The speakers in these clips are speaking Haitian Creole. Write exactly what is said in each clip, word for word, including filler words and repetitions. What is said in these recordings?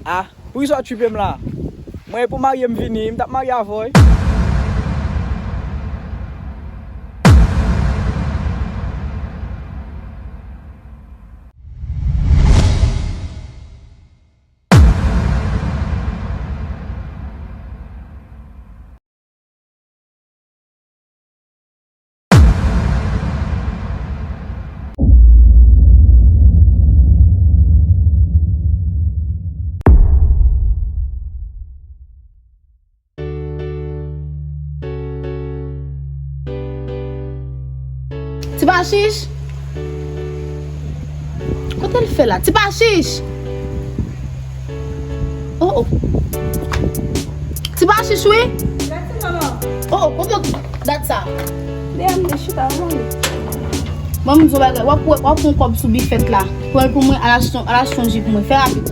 Ah, poukisa w tchipe m la? Mwen, e pou marye m vini, m t ap marye avè w wi. Ti pa chich? Kote l fè la? Ti pa chich! Oh, oh. Ti pa chich, wi. Oh, oh, kote dat sa? Deyò m te chita, w konnen. Ban m di w bagay, w ap, w ap pran kòb sou bifèt la. Pran l pou mwen, al achte, al achte yon ji pou mwen. Fè rapid.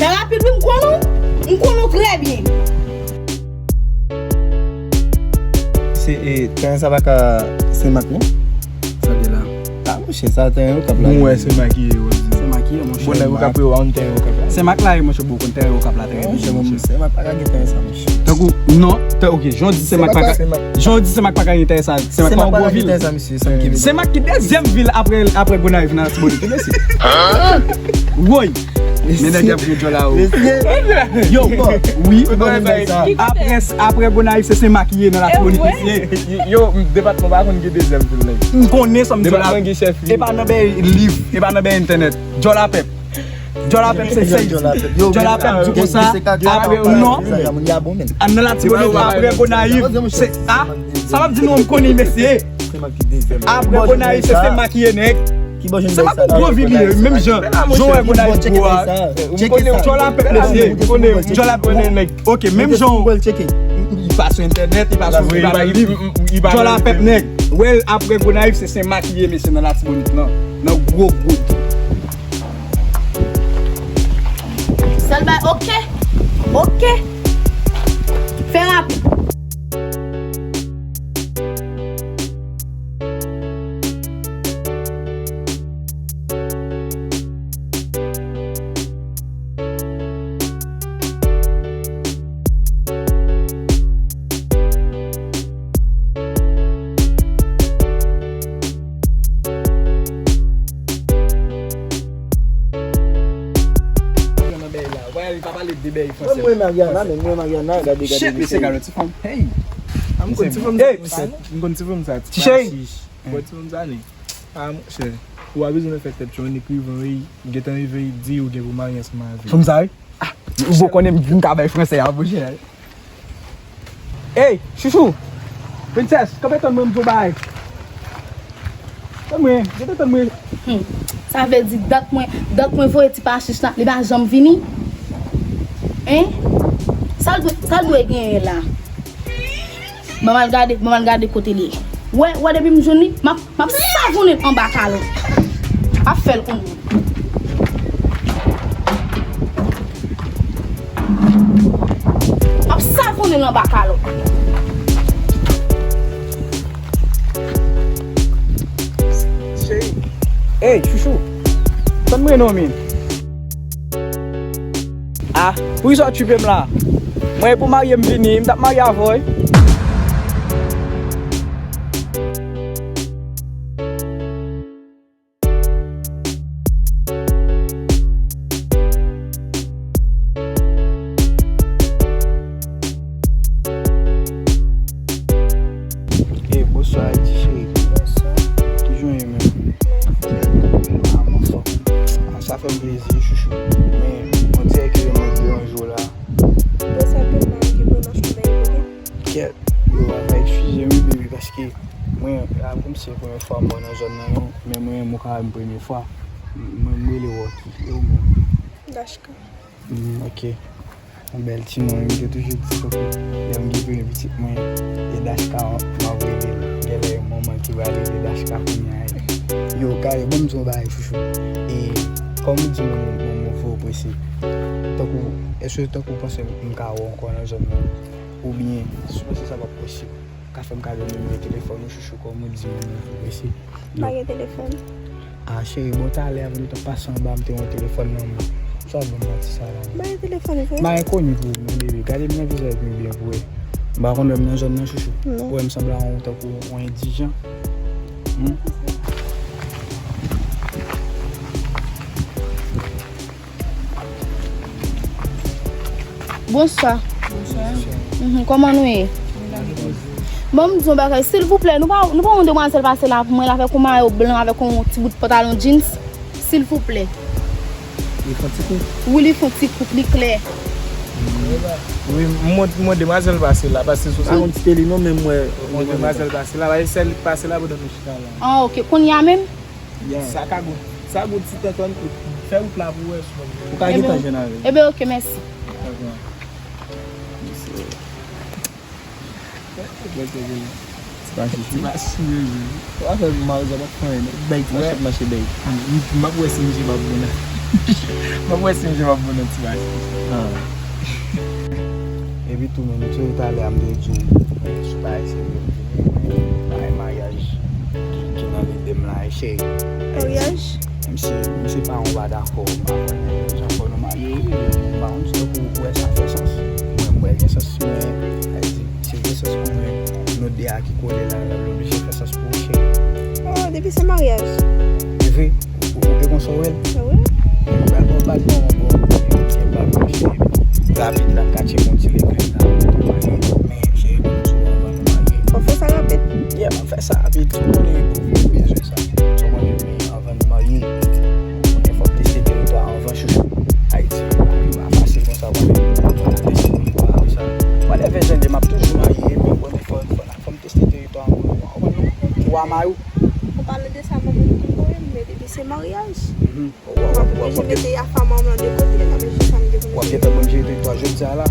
Fè rapid, wi, m konnen w. M konnen w trè byen. Se, e, teren sa pa ka Senmak, non? Sa de la. Ah, monchè, sa teren Okap la. Mwen wè Senmak ye, yo di. Senmak ye, monchè. Bon, nèg Okap yo, pa konn teren Okap la. Senmak la ye, monchè, bon, konn teren Okap la, teren. Monchè, bon, Senmak pa ka gen teren sa, monchè. Tankou, non, tan, ok, jan w di Senmak pa ka, jan w di Senmak pa ka gen teren sa, Senmak pa yon gwo vil. Senmak ki dezyèm vil apre, apre Gonayiv nan Latibonit, mesye. Woy! Men nèg y ap jwe djòl a ou. Yo, wi. Apre, apre Gonayiv, se Senmak ki ye nan Latibonit, mesye. Yo, depatman pa konn gen dezyèm vil, nèg. M konnen sa m di w la. Depatman gen chèf li. E pa nan bèy liv, e pa nan bèy entènèt. Djòl a pèp. Djòl a pèp se sèy. Djòl a pèp di konsa, apre, non. Nan Latibonit, apre Gonayiv, se, a, sa m ap di nou, m konnen, mesye. Apre Gonayiv, se Senmak ki ye, nèg. Senmak yon gwo vil li ye, menm jan. Jan w wè Gonayiv gwo a. M konnen djòl a pèp, mesye. M konnen djòl a pèp, nèg. Ok, menm jan. Li pa sou entènèt, li pa sou, li pa nan liv. Djòl a pèp, nèg. Wè, apre Gonayiv, se Senmak ki ye, mesye, nan Latibonit lan. Nan gwo goud. Sèl bay, ok. Ok. Fè rapid. Nan bèy la. Wè, li pa pale de bèy fransè. Mwen, mwen, Mariana, men mwen, Mariana, gade, gade. Shit, mesye, gade ti fanm. Hey. M konn ti fanm sa, m konn ti fanm sa, ti cheri. Wè ti fanm sa, ne. Ah, monchè. Ou pa bezwen fè tèt cho, yon ekriven, wi. Gentan rive, di ou gen pou marye ansanm avè l. Fanm sa, wi. Ah, ou bon konnen m, m ka bay fransè a, monchè. Ey, chouchou! Princess, kanpe tann mwen, m di w bagay. Tann mwen, rete tann mwen. Hmm. Sa vle di dat mwen, dat mwen voye ti pa chich la, li pa janm vini? Hein? Sa l dwe, sa l dwe genyen la? Ban m al gade, ban m al gade kote l ye. Wè, wè, depi m jwenn li, m ap M ap savounen l anba kalòt. Ap fè l kounye a. M ap savounen l anba kalòt. Cheri. Ey, chouchou. Tann mwen non, men. Ah, poukisa w tchipe m la? Mwen, e pou marye m vini, m t ap marye avè w wi. Ey, bonswa, ti cheri. Bonswa. Kijan w ye menm? Mwen anfòm. Ah, m anfòm. Ah, sa fè m plezi, chouchou. Men, on dirè ke mwen deranje w la. Bon, sa tou mal ki pou mach pou bay kote. Kèt, yo, pa eskize m wi, baby, paske mwen, la, kòmsi se premye fwa m wè w nan zòn nan, non. Men mwen, mwen ka wè m premye fwa. Mwen, m rele Rocky. E ou menm? Dashka. Hmm, ok. Yon bèl ti non, wi, m te toujou di, tankou lè m gen premye pitit mwen, e Dashka m ap rele l. Genlè e manman ki pral rele Dashka kounye a. Yo, kare, ban m di w yon bagay, chouchou. E, kòm ou di, mwen, mwen, mwen voye w prese. Tankou, èske tankou w panse m ka wè w ankò nan zòn nan? Oubyen, si w panse sa p ap posib, ka fè m kado nimewo telefòn ou, chouchou, kòm ou di, mwen, mwen voye w prese. M pa gen telefòn. Ah, cheri, bon, talè, avan nou t ap pase anba, m te wè yon telefòn nan men w. Sa bon, manti sa la. Bay telefòn, frè. M pa enkoni pou ou, men bebe. Gade m nan vizaj mwen byen pou wè. M pa konn lè m nan zòn nan, chouchou. Non. Ou wè m sanble a yon tankou yon endijan. Hmm? Bonswa. Bonswa. Mhm, kòman nou ye? Bon, m di yon bagay, silvouplè, nou pa, nou pa yon demwazèl pase la pou mwen, l avèk yon mayo blan, avèk yon ti bout pantalon jeans, silvouplè. Li fè yon ti kout? Wi, li fè yon ti kout, li klè. Wi, m mande, m mande demwazèl pase la, pase sou sa. Yon ti teli non, men m wè. M mande demwazèl pase la, pase sèl pase la pandan nou chita la. Ah, ok, kounye a menm? Sa ka gout. Sa gout ti tantan fè wout la pou wè si w ap jwenn. Ou ka gentan jwenn avè l. Ebe, ok, mèsi. Dakò. Ti machin. Ti machin, wi, wi. Ou ap fè marizwa, w ap fè anyen. Bèy, ti machin, ap mache bèy. M, m, m ap wè si misye p ap bon nan. M ap wè si misye p ap bon nan ti machin. Ah. Epi tou, menm, se talè a m te di w, sou bagay serye m vini, men bagay maryaj ki, ki nan lide m la, e cheri. Maryaj? Menm si, menm si paran w pa dakò, m pa konnen jan fò nou marye, m pa konn si w wè sa fè sans. Mwen, m wè gen sans, men, sa vle di, si gen sans pou mwen, nou de a ki kole la, l ap oblije fè sans pou ou, cheri. Oh, depi se maryaj. Se vre? Ou, ou, ou te konn sa w wè l? Wi. Mwen pral ba w bag nan yon bò. Gen bag mwen cheri. Rapid la, m ka tcheke yon ti legliz la. Men cheri, pou nou sou anvan nou marye. Fò fè sa rapid. Yeah, m ap fè sa rapid. Ou konnen ou bezwen sa. Ou konnen men anvan nou marye. Ou konnen fòk teste teritwa anvan chouchou. Ayiti pa fasil konsa, ou konnen. Fòk teste teritwa, apre sa. Mwen lè ven janvye, m ap toujou marye, men ou konnen fò, fò, fò m teste teritwa anvan. Ou konnen, ou a mayou. Ou pale de sa, manman m te voye m, men depi se maryaj. Mhm. W ap, w ap, w ap oblije mete yafa manman de kote, m ap jis sa m gen pou m jere. W ap gentan ban m jere teritwa jodi a la.